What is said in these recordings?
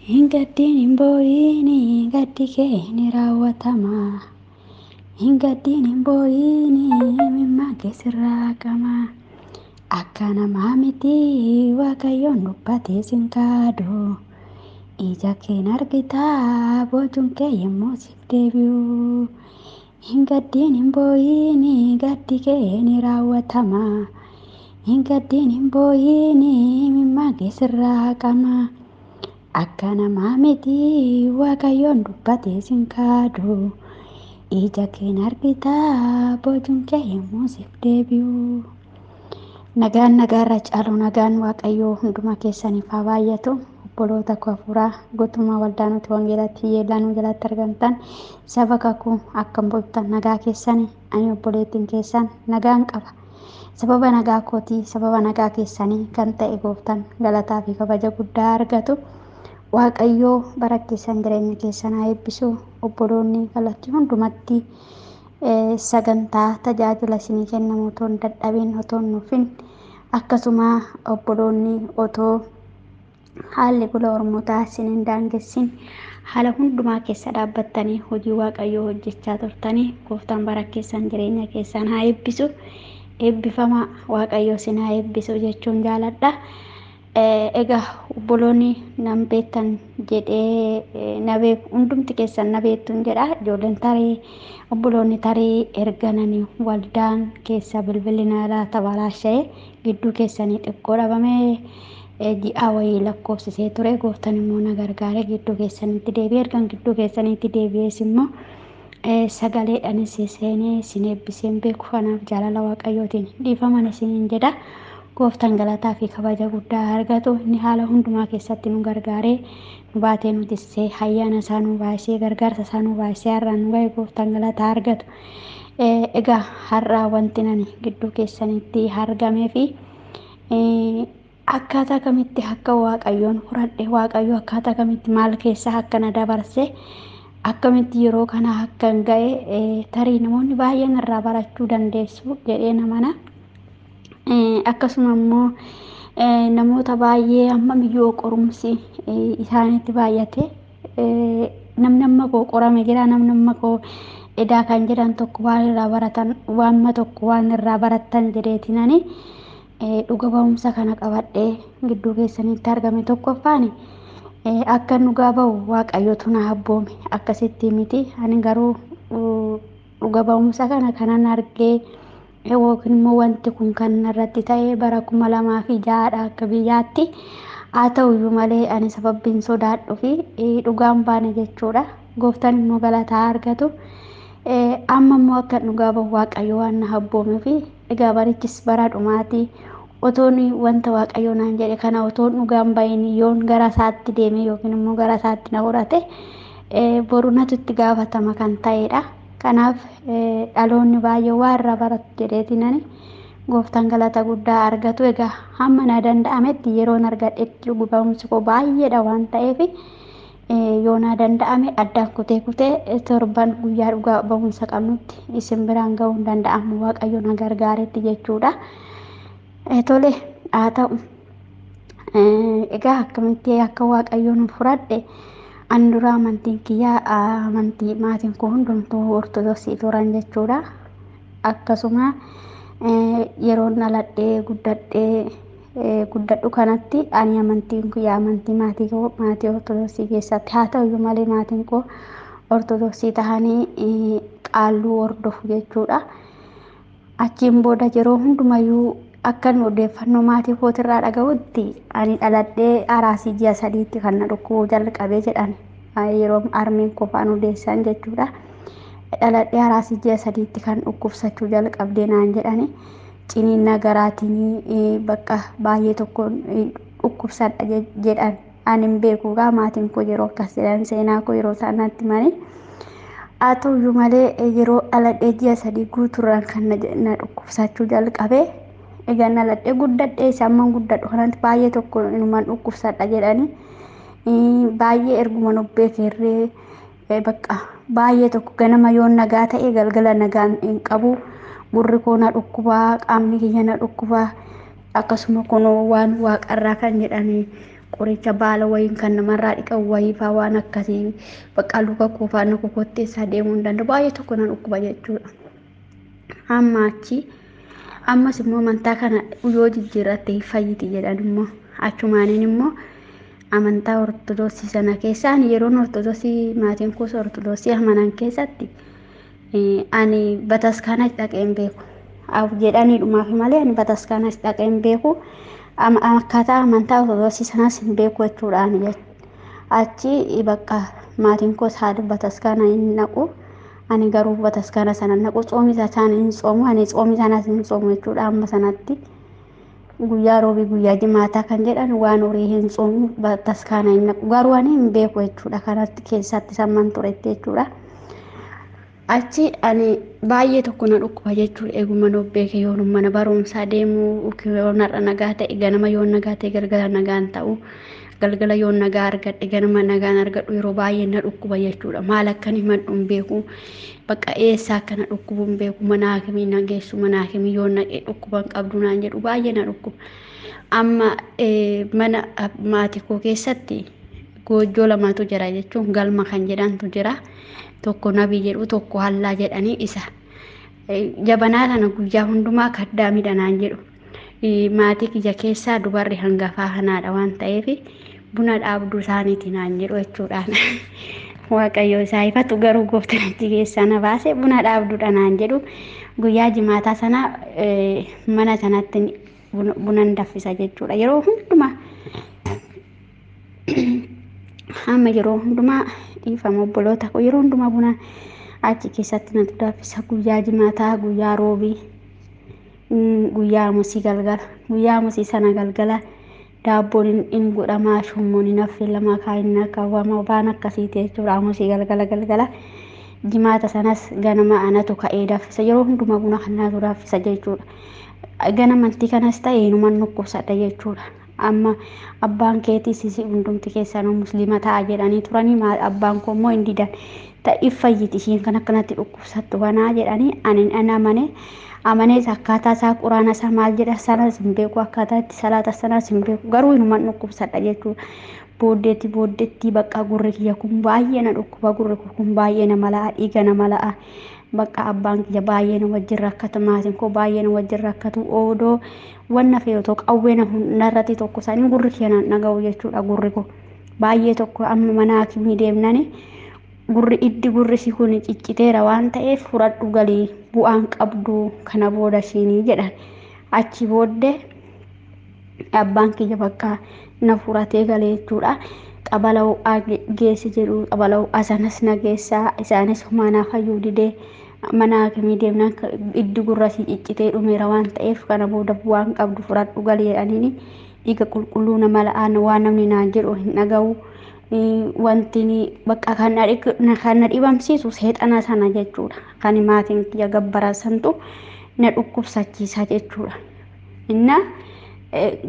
Hin gaddiin hin boo'iini, gaddi kee ni raawwatama. Hin gaddiin hin boo'iini, imimmaan kee sirraa haqama. Akka namaa miti, Waaqayyoon dubbatee sin kaadu. Ija keen argitaa boojuun kee yommuu siif deebi'u. Hin gaddiin hin boo'iini, gaddi kee ni raawwatama. Hin gaddiin hin boo'iini, imimmaan kee sirraa haqama. Akka namaa miti, Waaqayyoon dubbatee sin kaadu. Ija keen argitaa boojuun kee yommuu siif deebi'u. Nagaan nagaarra caalu, nagaan Waaqayyoo hunduma keessaniif haa baay'atu. Obboloota koo hafuuraa guutummaa waldaa nuti wangeelatti yeellanuu jalatti argamtan, saba kakuu, akkam bultan? Nagaa keessanii? Ani obboleettiin keessan nagaan qaba. Sababa nagaa kootii, sababa nagaa keessanii kan ta'e gooftaan galataa fi kabaja guddaa argatu. Waaqayyoo bara keessan, jireenya keessan haa eebbisu. Obboloonni kallattii hundumatti sagantaa tajaajila isinii kennamu otoo hin dadhabin, otoo hin nuffin, akkasuma obboloonni otoo haalli gola ormootaa isin hin daangessin haala hundumaa keessa dhaabbattanii hojii Waaqayyoo hojjechaa turtanii, gooftaan bara keessan, jireenya keessan haa eebbisu. Eebbifama, Waaqayyoo isin haa eebbisu jechuun jaaladha. Egaa obboloonni nan beektan jedhee, na beeku, hundumti keessan na beektuun jedha. Ijoolleen tarii, obboloonni tarii ergananii waldaan keessa bilbilli na laata balaasha'ee gidduu keessanii xiqqoo dhabamee ji'a wayii lakkoofsisee ture. Gooftaan immoo na gargaaree gidduu keessanitti deebi'ee, ergan gidduu keessanitti deebi'ees immoo sagaleedhaanis seenee isin eebbiseen beeku. Kanaaf jaalala Waaqayyootiin dhiifaman isiniin jedha. Gooftaan galataa fi kabaja guddaa argatu. Inni haala hundumaa keessatti nu gargaaree, nu baatee, nu tissee, ayyaana isaa nu baasee, gargaarsa isaa nu baasee har'aan nu ga'e, gooftaan galataa argatu. Egaa har'aa wanti nani gidduu keessanitti argamee fi akkaataa kamitti akka Waaqayyoon fudhadhe, Waaqayyo akkaataa kamitti maal keessa akka na dabarse, akkamitti yeroo kana akka hin ga'e, tarii namoonni baay'een irraa barachuu dandeessu jedhee namana. Akkasuma immoo namoota baay'ee hammam iyyuu qorumsi isaanitti baay'ate, namni amma koo qorame jira, namni amma koo edaa kan jedhan tokko waan irraa baratan, waanma tokko waan irraa barattan jedheetinani dhuga ba'umsa kana qabadhee gidduu keessanitti argame. Tokkoffaan, akka dhugaa ba'u Waaqayyotu na abboome, akkasitti miti. Ani garuu dhuga ba'umsa kana kanan argee yookiin immoo wanti kun kan irratti ta'e bara 2006dha akka biyyaatti. Haa ta'uyyuu malee ani sababbiin sodaadhu fi dhugaan baane jechuudha. Gooftaan immoo galataa argatu. Amma immoo akka dhugaa ba'u Waaqayyo waan na abboomee fi egaa barichis bara dhumaatii, otoon wanta Waaqayyo naan jedhe kana otoon dhugaan bahin yoon gara isaatti deeme yookiin immoo gara isaatti na fudhate, boru natu itti gaafatama kan ta'edha. Kanaaf dhaloonni baay'ee waa irraa baratu jedheetiin ani, gooftaan galata guddaa argatu. Egaa hamma na danda'ametti yeroon argadhetti, dhuga ba'umsi koo baay'eedha waan ta'eef, yoo na danda'ame addaan kutee kutee torban guyyaa dhugaa ba'umsa qabnutti isin biraan ga'uu hin danda'amu, Waaqayyo na gargaaretti jechuudha. Tole, haa ta'u. Egaa akkamitti akka Waaqayyo nu fudhadhe, ani dura amantiin kiyyaa, amantii maatiin koo hundumtuu Ortodoksii turan jechuudha. Akkasuma yeroon dhaladhee guddadhee guddadhu kanatti ani amantiin kiyya amantii maatii koo, maatii Ortodoksii keessatti. Haa ta'uyyuu malee maatiin koo Ortodoksii tahanii qaalluu hordofu jechuudha. Achiin booda yeroo hundumayyuu akkan odeeffannoo maatii kootirraa dhaga'utti, ani dhaladhee araasii ji'a 3tti kan na dhukkubuu jalqabee jedhan, yeroo harmeen koo fa'aan odeessan jechuudha. Dhaladhee araasii ji'a 3tti kan dhukkubsachuu jalqabdee naan jedhani. Ciniinna garaatiin bakka baay'ee tokko dhukkubsadha jedhan. Ani hin beeku gaa, maatiin koo yeroo akkas jedhan, seenaa koo yeroo isaan natti himanii. Haa ta'uyyuu malee yeroo dhaladhee ji'a 3 guutuurraan kan na dhukkubsachuu jalqabee. Egaa dhaladhee guddadhee isa amman guddadhu kanatti baay'ee tokko inuman dhukkubsadha jedhanii, baay'ee erguma of beekerree bakka baay'ee tokko ganama yoon nagaa ta'e galgala nagaan hin qabu, gurri koo na dhukkubaa, qaamni kiyya na dhukkubaa, akkasuma kunoo waan waaqarraa kan jedhanii Qoricha baala wayiin kan namarraa dhiqan wayii fa'aa waan akkasii bakka luka koo fa'aa na kokotteessaa deemuu hin danda'u. Baay'ee tokko na dhukkuba jechuudha. Amma achi ammas immoo amantaa kana yoo jijjiirratte fayyiti jedhan immoo achumaaniin immoo amantaa ortodoksii sana keessa ani yeroon ortodoksii maatiin koos ortodoksii amanan keessatti ani bataskaanas dhaqee hin beeku. Jedhaniidhumaaf malee ani bataskaanas dhaqee hin beeku. Akkaataa amantaa ortodoksii sanaas hin beeku jechuudha ani. Achi bakka maatiin koos haadha bataskaana hin naqu. Ani garuu bataskaana sana naqu tsoomi isaan hin tsoomu ani tsoomi sanas hin tsoomu jechuudha amma sanatti. Guyyaa roobii guyyaa jimaataa kan jedhan waan horii hin tsoomu bataskaana hin naqu garuu ani hin beeku jechuudha kanatti keessatti samman turetti jechuudha. Achi ani baay'ee tokko na dhukkuba jechuudha eeguma of beeke yoon mana barumsaa deemu yoon har'a nagaa ta'e ganama yoon nagaa ta'e galgala nagaan ta'u galgala yoon nagaa argadhe ganama nagaan argadhu yeroo baay'ee na dhukkuba jechuudha. Maal akkan himadhu hin beeku bakka eessaa akka na dhukkubu hin beeku mana hakimii na geessu mana hakimii yoon naqee dhukkuba hin qabdu naan jedhu baay'ee na dhukkuba. Amma mana maatii koo keessatti goojjoo lamatu jira jechuun galma kan jedhantu jira. Tokko nabii jedhu tokko hallaa jedhanii isa. Jabanaa kana guyyaa hundumaa kaddaa midhanaan jedhu. Maatii kiyya keessaa dubarri hangafaa kanaadha waan ta'eef buna dhaabduu isaaniiti naan jedhu jechuudhaan. Waaqayyo isaa ifatu garuu gooftaan achi keessaa na baase buna dhaabduudha naan jedhu. Guyyaa jimaataa sana mana sanatti bunan danfisa jechuudha. Yeroo hundumaa hamma yeroo hundumaa dhiifama obboloota koo yeroo hundumaa buna achi keessatti natu danfisa. Guyyaa jimaataa, guyyaa roobii, guyyaa hamusii galgala. Guyyaa hamusii sana galgala daabboon hin godhamaa, shummoon hin affeelamaa, kaayinni akaawwamaa waan akkasiiti jechuudha. Hamusii galgala galgala. Jimaata sanas ganama anatu ka'ee danfisa. Yeroo hundumaa buna kanatu danfisa jechuudha. Ganamantii kanas ta'e inuman dhukkubsadha jechuudha. Amma abbaan keetii sisi hundumti keessanuu musliima ta'a jedhanii turanii abbaan koo immoo hin didan. Ta'if fayyiti ishiin kan akkanatti dhukkubsattu kanaa jedhanii ani an amane amanees akkaataa isaa quraana isaa maal jedha sanas hin beeku akkaataa itti salaata sanas hin beeku garuu inuman dhukkubsadha jechuudha. Booddeetti booddeetti bakka gurri kiyya kun baay'ee na dhukkuba gurri kun baay'ee na mala'a dhiiga na mala'a. Bakka abbaan kiyya baay'ee na wajjin rakkata maatiin koo baay'ee na wajjin rakkatu oodoo wanna fe'u tokko qawwee narratti tokko isaanii gurri kiyya na dhaga'u jechuudha gurri koo baay'ee tokko amma mana hakimii deemnani gurri iddi gurri si kun cicciteera waan ta'eef fudhadhu galii bu'aan qabdu kana booda siinii jedhan. Achi booddee abbaan kiyya bakka na furatee galee jechuudha. Xabala ho'aa geessi jedhu xabala ho'aa sanas na geessaa isaanis homaa naaf fayyuu didee mana hakimii deemnaan iddi gurra si ciccitee dhumeera waan ta'eef kana booda bu'aan qabdu fudhadhu galii jedhaniini dhiiga qulqulluu nama la'aan waan namni naan jedhu hin dhaga'u. Wanti bakka kan na dhibamsiisu seexana sana jechuudha. Kan maatiin kiyya gabbaraa santu na dhukkubsachiisa jechuudha. Innaa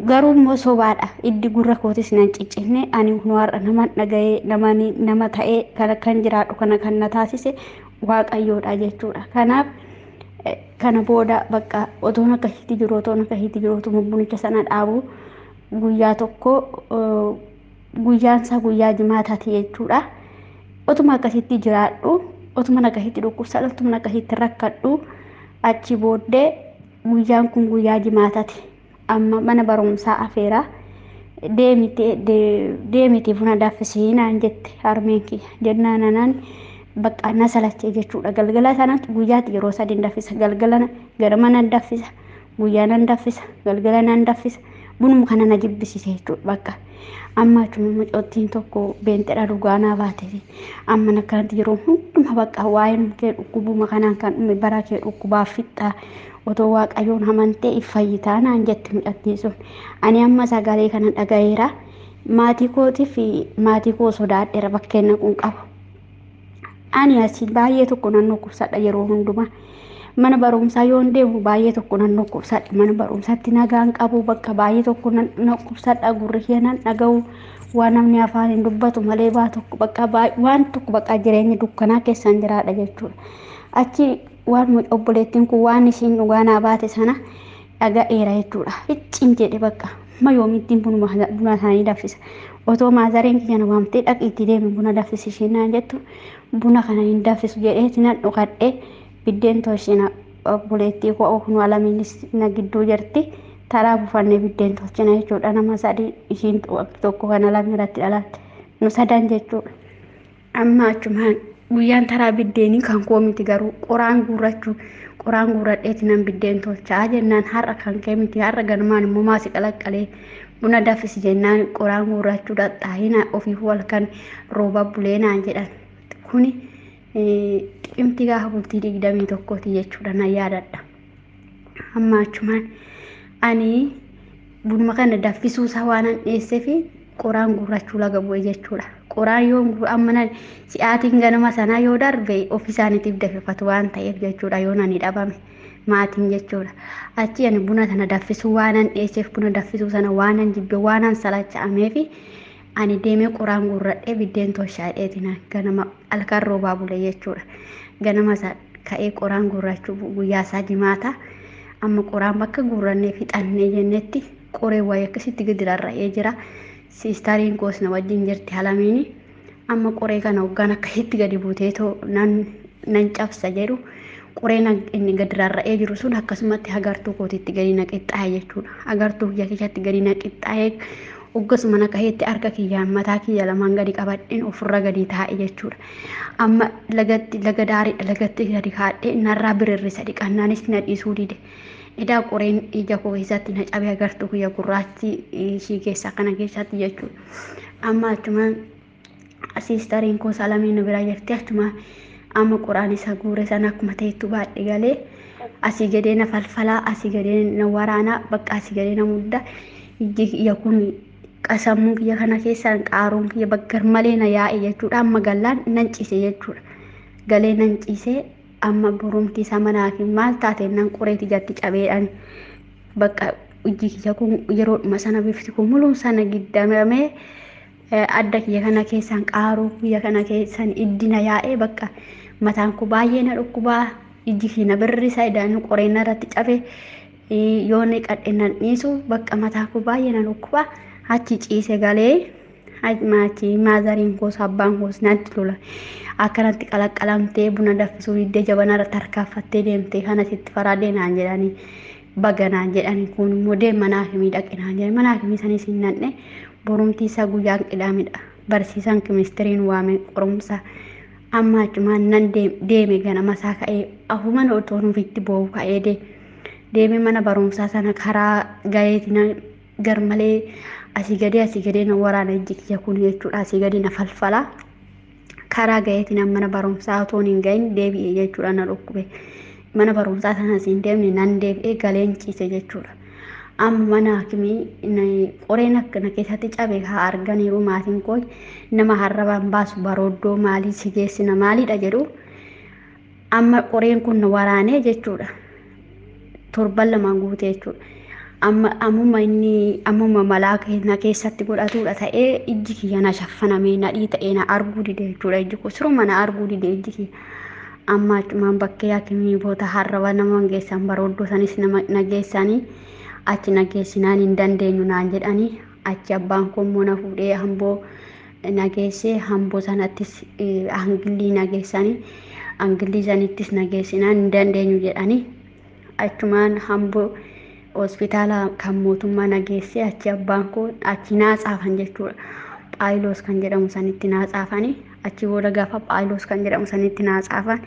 garuu immoo sobaadha. Iddi gurra kootis nan ciccinne ani har'a nama dhaga'ee nama ta'ee kana kan jiraadhu kana kan na taasise waaqayyoodha jechuudha. Kanaaf kana booda bakka otoon akkasitti jiru otoon akkasitti jiru otuma bunicha sana dhaabu guyyaa tokko guyyaan isaa guyyaa jimaataati jechuudha. Otuma akkasitti jiraadhu otuma akkasitti dhukkubsadhu otuma akkasitti rakkadhu achi booddee guyyaan kun guyyaa jimaataati. Amma mana barumsaa afeeraa deemite buna danfisii naan jette harmeen kiyya jennaan anaan bakka na salachee jechuudha. Galgala sanatti guyyaatti yeroo sadi danfisa galgala ganama nan danfisa guyyaa nan danfisa galgala nan danfisa bunuma kana na jibbisiise jechuudha bakka. Amma achuma mucoottiin tokko beenxedha dhugaa naa baate amma akkanatti yeroo hunduma bakka waa'een kee dhukkubuma kanaan kan dhume bara kee dhukkubaaf fixxa otoo waaqayyoon amantee if fayyitaa naan jette mucattiin sun. Ani amma sagalee kana dhaga'eera. Maatii kootiif maatii koo sodaadheera bakkeen naquun qabu. Ani asii baay'ee tokko nan dhukkubsadha yeroo hundumaa. Mana barumsaa yoon deemu baay'ee tokko nan dhukkubsadha. Mana barumsaatti nagaan qabu bakka baay'ee tokko nan dhukkubsadha. Gurri kee nan dhaga'u waan namni afaan hin dubbatu malee waa tokko bakka waan tokko bakka jireenya dukkanaa keessan jiraadha jechuudha. Achi waan obboleettiin kun waan ishiin dhugaa naa baate sana dhaga'eera jechuudha. Icciin jedhe bakka Amma yoomittiin buna isaanii danfisa? Otoo maazareen kiyya na waamtee dhaqi itti deemi buna danfisi isheen naan jettu, buna kana hin danfisu jedhee nan dhokadhee biddeen tolchina. Obboleettii koo kun Alamiinis na gidduu jirti. Taraa buufannee biddeen tolchina jechuudha. Nama sadii, ishiin tokko kan Alamii irratti dhalatte, nu sadan jechuudha. Amma achumaan guyyaan taraa biddeenii kan koo miti, garuu qoraan guurrachuu, qoraan guurradheeti nan biddeen tolchaa jennaan, har'a kan kee miti, har'a ganamaan immoo maasii qalaqqalee buna danfisi jennaan qoraan guurrachuu dhaxxaahina ofiif halkan rooba bulee naan jedhan. Kuni Xiqimti gaafa bultii 21ti jechuudha, nan yaadadha. Amma achumaan ani bunuma kana danfisuu isaa waan an dhiyeesseef qoraan guurrachuu laga bu'e jechuudha. Qoraan yoo amma si'aatiin ganama sanaa yoo darbe ofii isaaniitiif danfifatu waan ta'eef jechuudha, yoo nani dhabame maatiin jechuudha. Achi ani buna sana danfisuu waan an dhiyeesseef, buna danfisuu sana waan an jibbe, waan an salacha'ameef, ani deemee qoraan guurradhee biddeen tolchaa dheetina ganama halkan roobaa bule jechuudha. Ganama isaa ka'ee qoraan guurrachuu, guyyaa isaa Jimaata. Amma qoraan bakka guurrannee fixannee jennetti qoree wayii akkasitti gadi rarra'ee jira. Siistariin koos na wajjin jirti, Alamiini. Amma qoree kana hoggaan akkasitti gadi buuteetoo nan cabsa jedhu, qoreen inni gadi rarra'ee jiru sun akkasumatti agartuu kootitti gadi na qixxaa'e jechuudha. Agartuu kiyya keessatti gadi na qixxaa'e. Hoggasuma na kaheetti harka kiyyaan mataa kiyya lamaan gadi qabadheen ofirra gadi taa'e jechuudha. Amma lagatti, laga daariidha, lagatti gadi kaadhee narraa birirrisa, dhiqannaanis na dhiisuu dide. Edaa qoreen ija koo keessatti na cabee agartuu kiyya gurraachi ishii keessaa kana keessatti jechuudha. Amma achumaan siistariin koo Salamii na bira jirti. Achuma amma qoraan isa guure sana akkuma ta'ettu baadhe galee, asii gadee na falfalaa, asii gadee na waraanaa, bakka asii gadee na mudda, ijji kiyya kun, sammuu kiyya kana keessaan qaaruun kiyya bakka malee na yaa'e jechuudha. Amma gallaan nan ciise jechuudha. Galee nan ciise. Amma borumti isaa manaa fi maal taate nan qoreeti ijatti cabeedhaan, bakka ijji kiyya kun yeroodhuma sana bifti kun muluun sana giddamamee, adda kiyya kana keessaan, qaaruu kiyya kana keessaan iddi na yaa'ee, bakka mataan koo baay'ee na dhukkubaa, ijji kiyya na birrisa, idaan qoreen irratti cabe yoo ni qadhe nan dhiisu, bakka mataa koo baay'ee na dhukkubaa. Achi ciise galee maatii maazariin koos abbaan koos natti lola, akkanatti qalaqqalamtee buna danfisuu diddee jabana irratti harkaaffattee deemtee kana sitti faraadee naan jedhanii, baga naan jedhanii, kun immoo deem manaa fi dhaqi naan jedhanii. Manaa fi sanis hin nanne. Borumtii isaa guyyaan Qidaamidha. Barsiisaan kimistiriin waame qorumsa. Amma achumaan nan deeme. Ganama isaa ka'ee afuman otoo nufitti boo'u ka'ee deeme. Mana barumsaa sana karaa gaheetiin garmalee asii gadee asii gadee na waraana ijji kiyya kun jechuudha, asii gadee na falfala. Karaa gaheetiin mana barumsaa otoo hin gahin deebi'e jechuudha, na dhukkube. Mana barumsaa sanas hin deemne, nan deebi'ee galeen ciise jechuudha. Amma mana hakimii qoreen akkana keessatti cabe haa arganiiru maatiin koo, nama harrabaan baasu barooddoo maalii si geessina maaliidha jedhu. Amma qoreen kun na waraanee jechuudha. Torban lamaan guute jechuudha. Amma ammuma inni ammuma malaa na keessatti godhatudha ta'ee ijji kiyya na shaffanamee nadhii ta'ee na arguu dide jechuudha, ijji koo siruma na arguu dide ijji kiyya. Amma achumaan bakkee hakimii boota harraba nama geessan barooddoo sanis nama na geessanii, achi na geessinaan hin dandeenyu naan jedhanii. Achi abbaan koo immoo na fuudhee Hamboo na geessee, Hamboo sanattis hangillii na geessanii, hangillii sanittis na geessinaan hin dandeenyu jedhanii. Achumaan Hamboo hospitaala kan mootummaa na geessee, achi abbaan koo achi naa tsaafan jechuudha. Phaayiloos kan jedhamu sanitti naa tsaafanii. Achi booda gaafa Phaayiloos kan jedhamu sanitti naa tsaafan,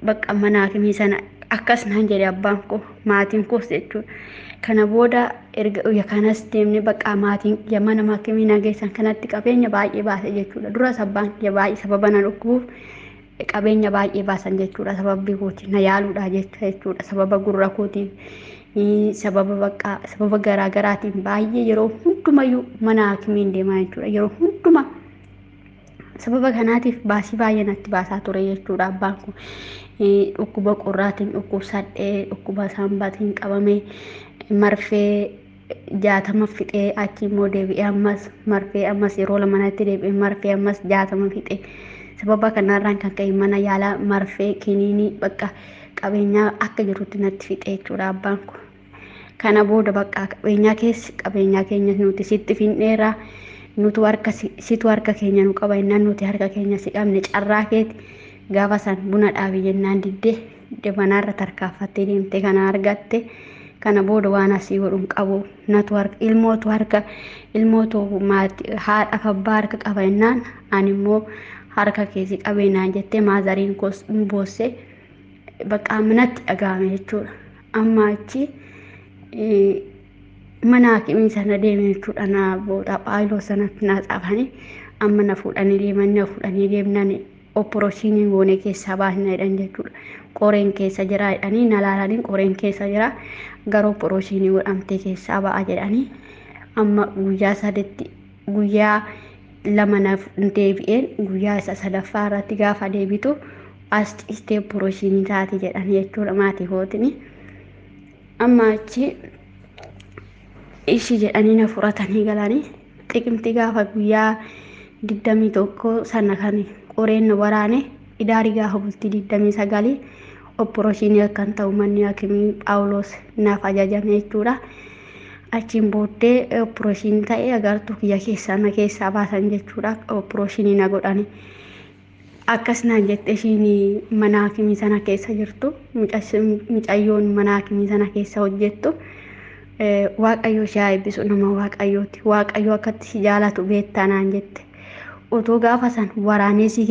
bakka mana hakimii sana akkas naan jedhe abbaan koo, maatiin koos jechuudha. Kana booda erga kanas deemne, bakka maatiin kiyya mana hakimii na geessan kanatti qabeenya baay'ee baase jechuudha. Duras abbaan kiyya baay'ee sababa na dhukkubuuf qabeenya baay'ee baasan jechuudha. Sababbii kooti na yaaluudha jechuudha. Sababa gurra kootiif, sababa bakka sababa garaa garaatiin baay'ee yeroo hundumayyuu mana hakimiin deemaa jechuudha. Yeroo hundumaa sababa kanaatiif baasii baay'ee natti baasaa ture jechuudha abbaan kun. Dhukkuba qorraatiin dhukkubsadhee, dhukkuba saambaatiin qabamee marfee 60 fixee, achi immoo deebi'ee ammas marfee, ammas yeroo lama natti deebi'ee marfee ammas 60 fixee. Sababa kanarraan kan ka'e mana yaalaa, marfee, kiniinii, bakka qabeenyaa akka jirutti natti fixee jechuudha abbaan kun. Kana booda bakka qabeenyaa keessa qabeenyaa keenya nuti sitti finneera. Nutu harka situ harka keenya nu qaba jennaan nuti harka keenya si qabne carraa keeti. Gaafa san buna dhaabi jennaan diddee manaarra tarkaanfattee deemtee kana argatte. Kana booda waan asii godhu hin qabu. Natu harka ilmootu harka ilmootu maatii haadhaaf abbaa harka qaba jennaan ani immoo harka keessi qabee naan jettee maazariin koos hin boosse bakka manatti dhagahame jechuudha. Amma achi mana hakimii sana deeme jechuudha. Na booda phaayiloo sanatti na xaafanii amma na fuudhanii deeman na fuudhanii deemnaan opereeshinii goone keessaa baasna jedhan jechuudha. Qoreen keessa jira jedhanii na laalanii qoreen keessa jira garuu opereeshinii godhamtee keessaa ba'a jedhanii amma guyyaa saditti guyyaa lama naaf deebi'een guyyaa isa sadaffaa irratti gaafa deebitu as ciistee opereeshinii taati jedhanii jechuudha maatii kootini. Amma achi ishii jedhanii na fudhatanii galanii xiqimti gaafa guyyaa 21 sana kan qoreen na waraane idaarii gaafa bultii 29 opereeshinii akkan ta'u manni hakimii Phaawulos naaf ajajame jechuudha. Achiin booddee opereeshinii ta'ee agartuu kiyya keessaa na keessaa baasan jechuudha. Opereeshinii na godhani. Akkas naan jette ishiin mana hakimii sana keessa jirtu mucayyoon mana hakimii sana keessa hojjettu. Waaqayyo ishee haa eebbisu nama waaqayyooti. Waaqayyo akkatti si jaalatu beektaa naan jette. Otoo gaafa san waraanee si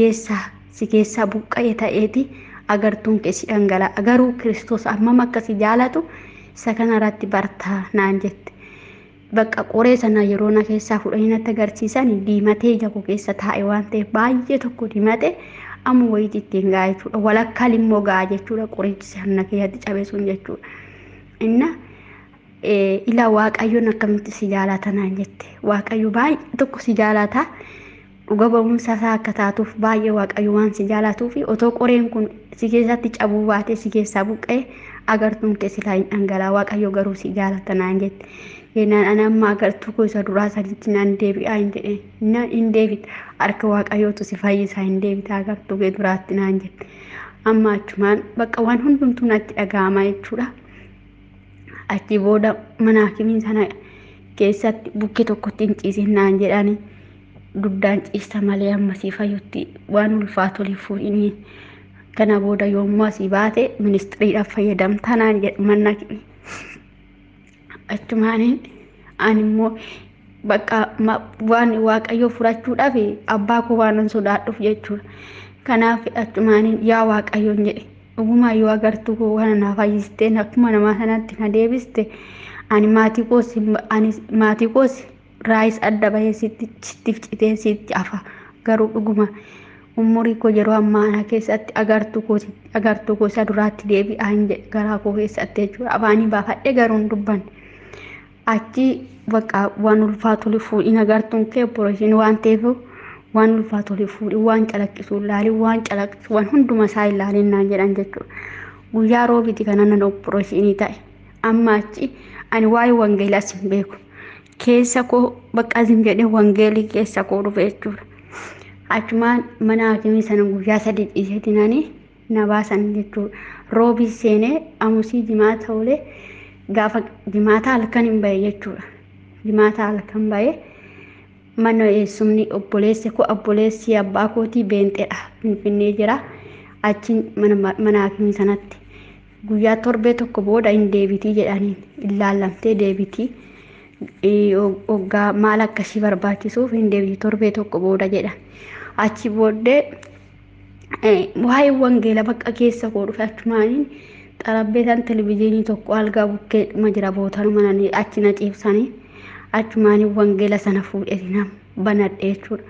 keessaa buqqa'e ta'eeti agartuun kee si dhangala'a. Garuu Kiristoos hammam akka si jaalatu isa kanarratti bartaa naan jette. Bakka qoree sana yeroo na keessaa fudhanii natti agarsiisan diimatee ija koo keessa taa'e waan ta'eef baay'ee tokko diimate amma wayiitti ittiin ga'a jechuudha. Walakkaan immoo ga'a jechuudha qorichi sana keessatti cabe sun jechuudha. Inna ilaa waaqayyoon akkamitti si jaalata naan jette. Waaqayyo baay'ee tokko si jaalata. Dhuga ba'umsa isaa akka taatuuf baay'ee waaqayyo waan si jaalatuu fi otoo qoreen kun si keessatti cabuu baatee si keessaa buqqa'e agartuun kee silaa hin dhangala'a. Waaqayyo garuu si jaalata naan jette. Jennaan ani amma agartuu koo isa duraa sanitti naan deebi'aa hin jedheen. Naan hin deebita. Harka waaqayyootu si fayyisaa hin deebita agartuu kee duraatti naan jette. Amma achumaan bakka waan hundumtuu natti dhaga'ama jechuudha. Achi booda mana hakimii sana keessatti bukkee tokkotti hin ciisin naan jedhani. Dugdaan ciista malee amma si fayyutti waan ulfaatu oli fuudhini. Kana booda yommuu asii baate ministiriidhaaf fayyadamta naan jedhe manna hakimii. Achumaaniin ani immoo bakka waan waaqayyoo fudhachuudhaaf abbaa koo waan hin sodaadhuuf jechuudha. Kanaaf achumaaniin yaa waaqayyoon jedhe dhugumaa yoo agartuu koo kana na fayyistee akkuma namaa sanatti na deebiste ani maatii koos raayis adda bahee sitti citee sitti hafa garuu dhuguma umurii koo yeroo ammaa ana keessatti agartuu koo isa duraatti deebi'aa hin jedhe garaa koo keessatti jechuudha. Afaanii baafadhee garuu hin dubbanne. Achi bakka waan ulfaatu fuudhin agartuun kee opereeshinii waan ta'eef waan ulfaatu fuudhin waan calaqqisu ilaalin waan calaqqisu waan hunduma isaa ilaalin naan jedhan jechuudha. Guyyaa roobiti kana nan opereeshinii ta'e. Amma achi ani waa'ee wangeelaas hin beeku. Keessa koo bakka asin jedhee wangeelii keessa koo dhufe jechuudha. Achumaan mana hakimii sana guyyaa sadii dhiiseetinanii na baasan jechuudha. Roobii seenee amusii jimaata oolee gaafa jimaata halkan hin bahe jechuudha. Jimaata halkan bahe mana eessumni obboleessi koo obboleessi abbaa kootii beenxeedha finfinnee jira. Achiin mana hakimii sanatti guyyaa torbee tokko booda hin deebitii jedhaniin ilaallamtee deebitii. Hoggaa maal akkasii barbaachisuuf hin deebitii torbee tokko booda jedhan. Achi booddee waa'ee wangeela bakka keessa koo dhufe achumaaniin xarapheezaan televizyiinii tokko algaa bukkeedhuma jira bootanuma achi na ciibsanii achumaaniin wangeela sana fuudhee nam banadhe jechuudha.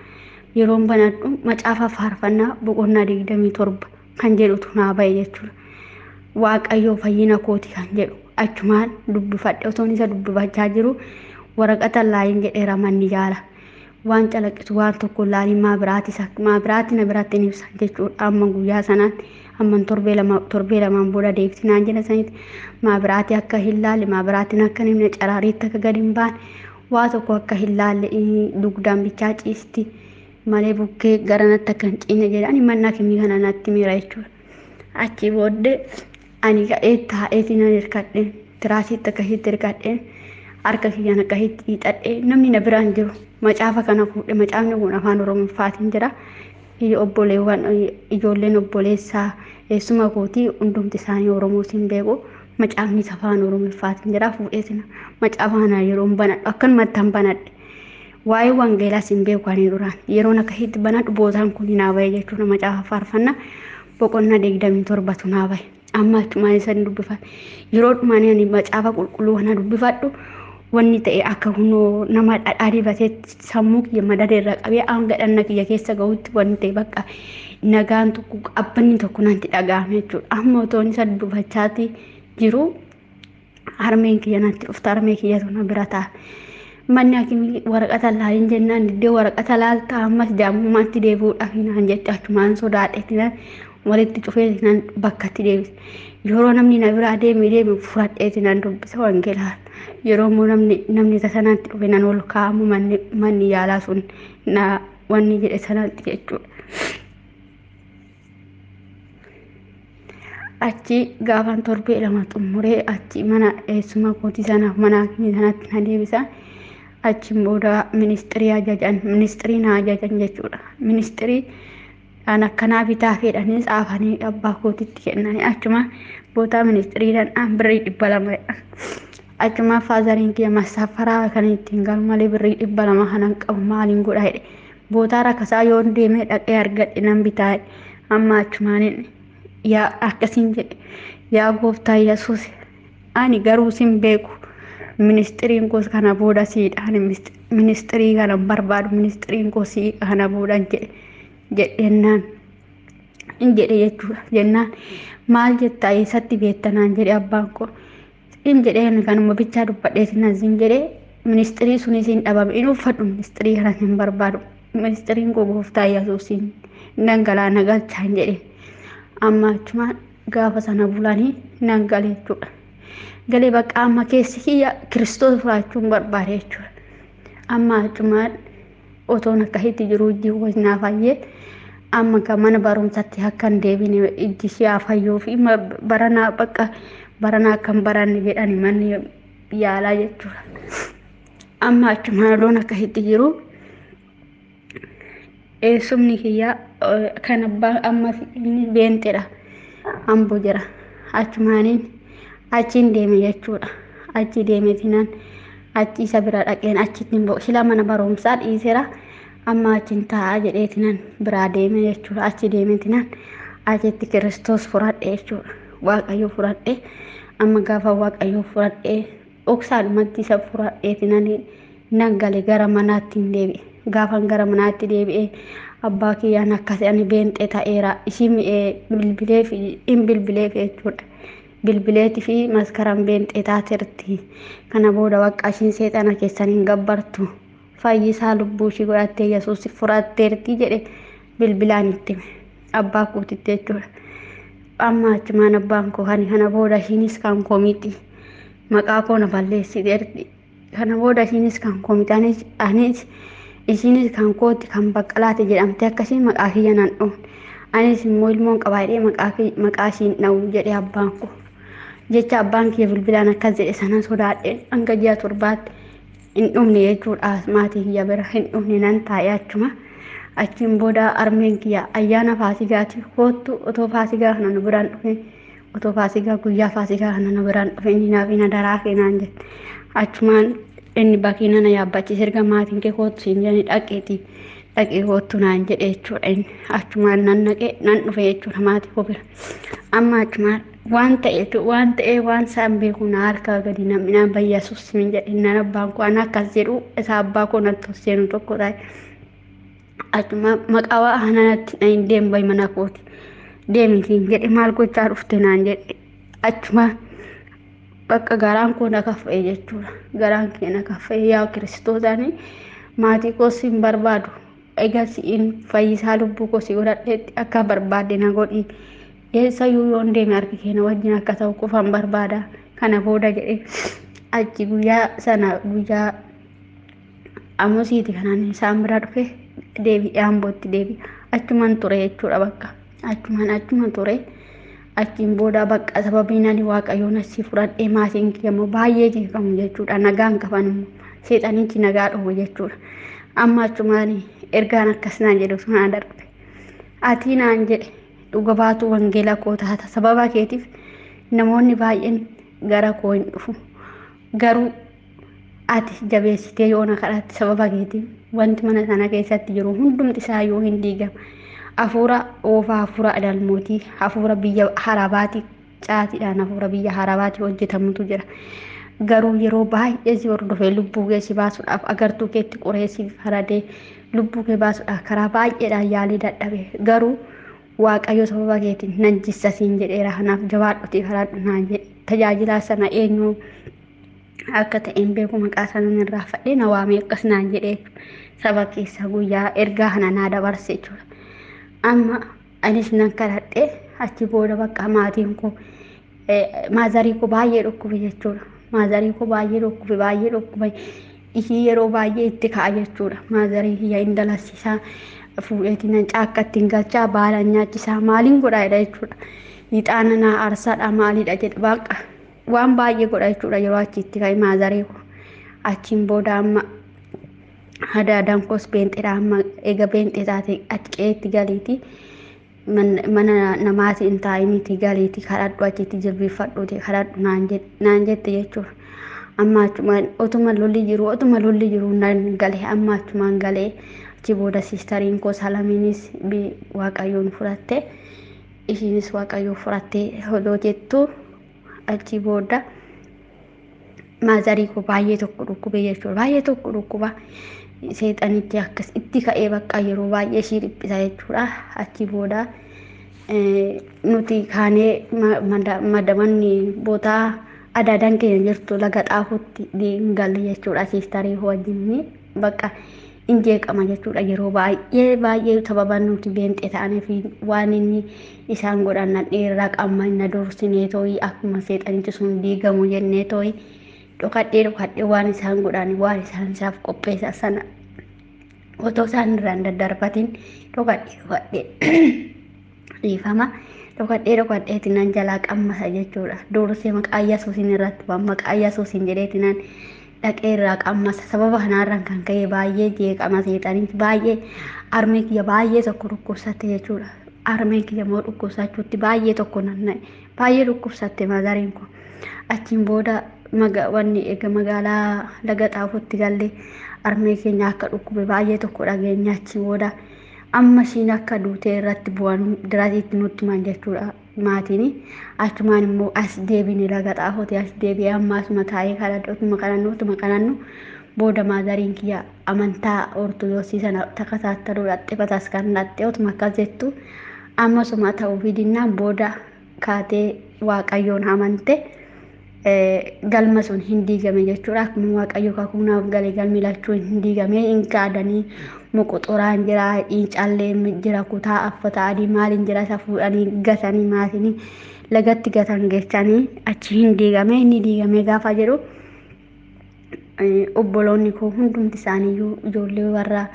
Yeroon banadhu macaafa faarfannaa boqonnaa 27 kan jedhutu naa bahe jechuudha. Waaqayyoo fayyina kooti kan jedhu achumaan dubbifadhe otoon isa dubbifachaa jiru waraqata laayin jedheera manni yaala. Waan calaqqisu waan tokko laalin maa biraati na biraatti ni ibsan jechuudha. Amma guyyaa sanaatti amma torbee lamaan booda deebiti naan jedha sanitti maa biraati akka hin laalle maa biraatiin akka hin himne caraariitti akka gadi hin baane waa tokko akka hin laalle dugdaan bichaa ciisti malee bukkee gara natti akka hin ciine jedhani manna hakimii kana natti miira jechuudha. Achi booddee ani ka'ee taa'eetiin nan hirkadhe Tiraasiitti akkasitti hirkadheen harka kiyyaan akkasitti hiixadhee namni na biraan jiru macaafa kana fuudhe. Macaafni kun afaan Oromoffaatiin jira. Obboleewwan ijoolleen obboleessaa eessuma kootii hundumti isaanii Oromoo siin beeku. Macaafni afaan Oromoffaatiin jira. Fuudhee macaafa kana yeroo banadhu akkanumatti han banadhe. Waa'ee wangeelaas hin beeku ani duraan. Yeroon akkasitti banadhu bootaan kun naa bahe jechuudha. Macaafa faarfannaa boqonnaa 27tu naa bahe. Amma achumaan isa dubbifadhe. Yeroo dhumaan ani macaafa qulqulluu kana dubbifadhu wanni ta'e akka kunoo nama dhadhaa dibatee sammuu kiyya madada irra qabee hanga dhanna kiyya keessa gahutti wanni ta'e bakka nagaan tokko abbanni tokko natti dhaga'ame jechuudha. Amma otoon isa dubbifachaati jiru harmeen kiyya natti dhufte. Harmee kiyyatu na bira taa'a. Manni hakimii waraqata laaliin jennaan diddee waraqata laaltaa ammas jaamummaatti deebi'uudhaaf naan jette. Achumaan sodaadhe walitti cufee naan bakkatti deebise. Yeroo namni na biraa deeme deeme fudhadheeti nan dubbisa wangeelaa. Yeroo immoo namni isa sanatti dhufe nan ol kaa'amu manni yaalaa sun na wanni jedhe sanatti jechuudha. Achi gaafan torbee 2 xumuree achi mana eessuma kootii sanaaf mana hakimii sanatti na deebisa. Achiin booda ministirii ajajan, ministirii na ajajan jechuudha. Ministirii kan akkanaa bitaa fedhanii tsaafanii abbaa kootitti kennanii achuma bootaa ministiriidhaan birrii 200 jedhan. Achuma faazariin kiyya massaafaraa kan ittiin galu malee birrii 200 kanan qabu maaliin godha jedhe. Bootaa rakkasaa yoon deemee dhaqee argadhe nan bitaa jedhe. Amma achumaan yaa akkasiin jedhe, yaa gooftaa Yesuus ani garuu sin beeku. Ministiriin koos kana booda siidha. Ani ministirii kana barbaadu, ministiriin koo sii kana booda jedhe jedhennaan hin jedhe jechuudha. Jennaan maal jettaa eessatti beekta naan jedhe abbaan koo. Hin jedheen kanuma bichaa dubbadhee sinan sin jedhe ministirii sunis hin dhabame hin uffadhu ministirii kana hin barbaadu. Ministiriin koo gooftaa Yesuusiin nan galaa na galchaa hin jedhe. Amma achumaan gaafa sana bulanii nan gale jechuudha. Galee bakka amma keessi kiyya Kiristoos fudhachuun barbaade jechuudha. Amma achumaan otoon akkasitti jiru ijji naa fayyee amma kan mana barumsaatti akka hin deebine ijji ishee fayyuu fi baranaa bakka baranaa akka hin baranne jedhani manni yaalaa jechuudha. Amma achumaan otoon akkasitti jiru eessumni kiyya kan abbaa amma inni beenxedha Amboo jira. Achumaaniin achiin deeme jechuudha. Achi deemeetinaan achi isa bira dhaqeen achitti hin bo'u. Sila mana barumsaa dhiiseera. Amma achiin taa'aa jedheetinaan biraa deeme jechuudha. Achi deemeetinaan achitti Kiristoos fudhadhe jechuudha. Waaqayyo fudhadhe. Amma gaafa Waaqayyo fudhadhe dhoksaadhumatti isa fudhadheetinaan nan gale gara manaatti hin deebi'e. Gaafan gara manaatti deebi'e abbaa kiyyaan akkas ani beenxee ta'eera. Ishii mi'ee bilbileef hin bilbileef jechuudha. Bilbileetii fi maskaran beenxee taateerti. Kana booda waaqa ishiin seexana keessan hin gabbartu. Fayyisaa lubbuu ishii godhattee Yesuus fudhatteerti jedhe bilbilaan itti hime. Abbaa kootitti jechuudha. Amma achumaan abbaan koo kana booda ishiinis kan koo miti. Maqaa koo na balleessiteerti. Kana booda ishiinis kan koo miti. Anis ishiinis kan kooti kan baqqalaate jedhamte akkasiin maqaa kiyya nan dhoofne. Anis immoo ilmoon qabaa jedhee maqaa ishiin dha'u jedhe abbaan koo. Jecha abbaan kiyya bilbilaan akkas jedhe sana sodaadheen hanga ji'a 7tti hin dhumne jechuudha. Maatii kiyya bira hin dhumne nan taa'e achuma. Achiin booda harmeen kiyya ayyaana faasigaatiif koottu otoo faasigaa kana nu biraan dhufe otoo faasigaa guyyaa faasigaa kana nu biraan dhufe inni naaf hin adaraa kee naan jette. Achumaan inni bakiina na yaabbachiise erga maatiin kee koottu siin jedhanii dhaqeeti dhaqee koottu naan jedhe jechuudha. Inni achumaan nan naqee nan dhufe jechuudha maatii koo bira. Amma achumaan waan ta'e waan ta'e waan isaan beeku na harkaa gadi namni naan bayyasuus min jedhe naan abbaan koo ana akkas jedhu isa abbaa koo natti seenu tokko ta'e. Achuma maqaa waa natti na hin deemu mana kooti. Deemitiin jedhe maal gochaa dhufte naan jedhe. Achuma bakka garaan koo na kaffa'e jechuudha. Garaan kee na kaffa'e yaa Kiristoosani maatii koo siin barbaadu. Egaa si'in fayyisaa lubbuu koo si godhadheetti akka barbaadde na godhi. Eessayyuu yoon deeme harki kee na wajjin akka ta'u qofaan barbaada. Kana booda jedhe achi guyyaa sana guyyaa Amusiiti kanaan isaan bira dhufe deebi'ee Ambootti deebi'e. Achumaan ture jechuudha bakka. Achumaan achuma ture. Achiin booda bakka sababiin ani Waaqayyoon asii fudhadhee maatiin kiyya immoo baay'ee jeeqamu jechuudha. Nagaan qaban immoo seexanichi nagaa dhufu jechuudha. Amma achumaan ergaan akkas naan jedhu sun darbe. Ati naan jedhe dhuga baatu wangeela koo taata. Sababa keetiif namoonni baay'een gara koo hin dhufu. Garuu ati jabeessitee yoona kadhatte sababa keetiif wanti mana sana keessatti jiru hundumti isaa yoo hin diigama. Hafuura oofaa, hafuura adalmootii, hafuura biyya harabaatii caatiidhaan hafuura biyya harabaatii hojjetamutu jira. Garuu yeroo baay'ee si hordofee lubbuu kee si baasuudhaaf agartuu keetti qoree si faradee lubbuu kee baasuudhaaf karaa baay'eedhaan yaalii dadhabe. Garuu Waaqayyo sababa keetiin nan jissa siin jedheera. Kanaaf jabaadhutii kadhadhu naan jedhe. Tajaajilaa sana eenyu akka ta'e hin beeku, maqaa sana irraa fadhee na waamee akkas naan jedhee saba keessa guyyaa ergaa kana naa dabarse jechuudha. Amma anis nan kadhadhe. Achi booda bakka maatiin koo maazarii koo baay'ee dhukkube jechuudha. Maazarii koo baay'ee dhukkube, baay'ee dhukkube. Ishii yeroo baay'ee itti ka'a jechuudha. Maazarii kiyya hin dalassisaa fuudheetiin nan caakkatti hin galchaa, baala nyaachisaa, maaliin godhaa jedha jechuudha. Ixaana naa aarsaadha maaliidha jedha, baqa waan baay'ee godha jechuudha yeroo achi itti ka'e maazarii koo. Achiin booda amma adaadaan koos beenxeedha, amma eega beenxee taate achi qe'eetti galiiti. Mana namaatiin hin taa'iniiti galiiti kadhadhu, achitti jilbiifadhuuti kadhadhu naan jette jechuudha. Amma achumaan otuma lolli jiru nan gale. Amma achumaan galee achi booda siistariin koo Salamiinis Waaqayyoon fudhatte, ishiinis Waaqayyoon fudhattee odoo jettu achi booda maazarii koo baay'ee tokko dhukkube jechuudha. Baay'ee tokko dhukkuba. Seexanichi akkas itti ka'ee bakka yeroo baay'ee ishii dhiphisa jechuudha. Achi booda nuti kaanee madamanni bootaa adaadaan keenya jirtu Laga Xaafuutti hin galle jechuudha. Siistarii wajjin bakka hin jeeqama jechuudha. Yeroo baay'ee baay'ee sababa nuti beenxee ta'aniif waan inni isaan godhan nan dheeraa qaama na dursinee tooyi akkuma seexanichi sun diigamu jennee tooyi dhokadhee dhokadhee waan isaan godhan, waan isaan isaaf qopheessan sana otoo isaan irraan daddarbatin dhokadhee dhokadhee, dhiifama, dhokadhee dhokadheeti nan jalaa qammasa jechuudha. Dursee maqaa Yesuusiin irratti waan maqaa Yesuusiin jedheeti nan dhaqee irraa qammasa. Sababa kanaarraan kan ka'e baay'ee jeeqama seexanichi, baay'ee armee kiyya baay'ee tokko dhukkubsatte jechuudha. Armeen kiyya immoo dhukkubsachuutti baay'ee tokko nanna'e. Baay'ee dhukkubsatte maazariin kun. Achiin booda wanni eega magaalaa Laga Xaafuutti galle armee keenya akka dhukkube baay'ee tokko dhageenya. Achi booda amma ishiin akka duutee irratti bu'an diratiitti nutti himan jechuudha maatiin. Achumaan immoo as deebine, Laga Xaafuuti as deebi'ee amma asuma taa'ee kadhadhu, otuma kadhannu otuma kadhannu booda maazariin kiyya amantaa Ortodoksii sana takataattaluu dhatte, bataskaana dhatte. Otuma akkas jettu ammasuma ta'uu fidinnaan booda kaatee Waaqayyoon amante, galma sun hin diigame jechuudha. Akkuma Waaqayyo kakuu naaf gale galmi lachuu hin diigame, hin kaadanii moqoxoraan jira, calleen jira, kutaa uffata adii maaliin jira, isa fuudhanii gatanii maatiin lagatti gatan geechanii achi hin diigame. Inni diigame gaafa jedhu obboloonni koo hundumti isaaniiyyuu, ijoollee warra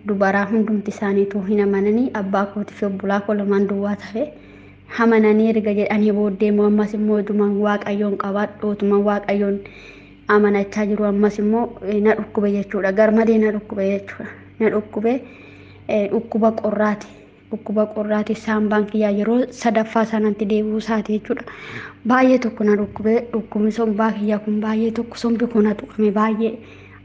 dubaraa hundumti isaaniitu hin amananii, abbaa kootii fi obbolaa koo lamaan duwwaa tafe amananii. Erga jedhanii booddee immoo ammas immoo utuman Waaqayyoon qabadhu, utuman Waaqayyoon amanachaa jiru ammas immoo na dhukkube jechuudha. Garmalee na dhukkube jechuudha. Na dhukkube, dhukkuba qorraati. Dhukkuba qorraati, saambaan kiyyaa yeroo sadaffaa sanatti deebi'uu isaati jechuudha. Baay'ee tokko na dhukkube. Dhukkubni sombaa kiyyaa kun baay'ee tokko, sombi kun na tuqame baay'ee.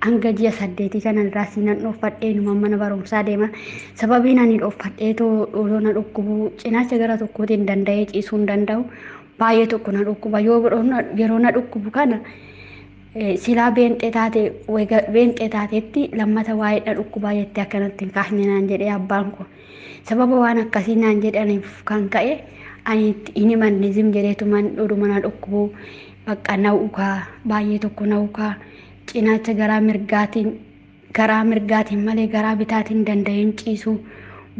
Hanga ji'a 8 kana irraa siinan dhoofadhee numa mana barumsaa deema. Sababiin ani dhoofadhee too na dhukkubu cinaacha gara tokkootiin danda'ee ciisuu hin danda'u. Baay'ee tokko na dhukkuba. Yoo yeroo na dhukkubu kana silaa beenxee taate, beenxee taatetti lammata waa'ee na dhukkubaa jettee akkanatti hin kaasne naan jedhee abbaan koo. Sababa waan akkasii naan jedhaniif kan ka'e ani itti hin himanne, zim jedheetuman dhudhuma na dhukkubu bakka na ukaa, baay'ee tokko na ukaa, cinaacha garaa mirgaatiin malee garaa bitaatiin danda'een ciisu,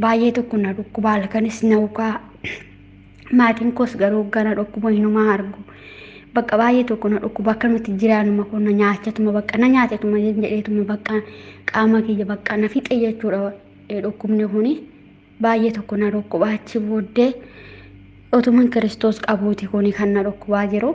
baay'ee tokko na dhukkuba, halkanis na ukaa. Maatiin koos garuu gana dhukkuba hinumaa argu. Bakka baay'ee tokko na dhukkuba, akkanumatti jiraanuma kun na nyaachatuma, bakka na nyaachatuma jedheetuma bakka qaama kiyya bakka na fixe jechuudha. Dhukkubni kuni baay'ee tokko na dhukkuba. Achi booddee Otuman Kiristoos qabuuti kuni kan na dhukkubaa jiru.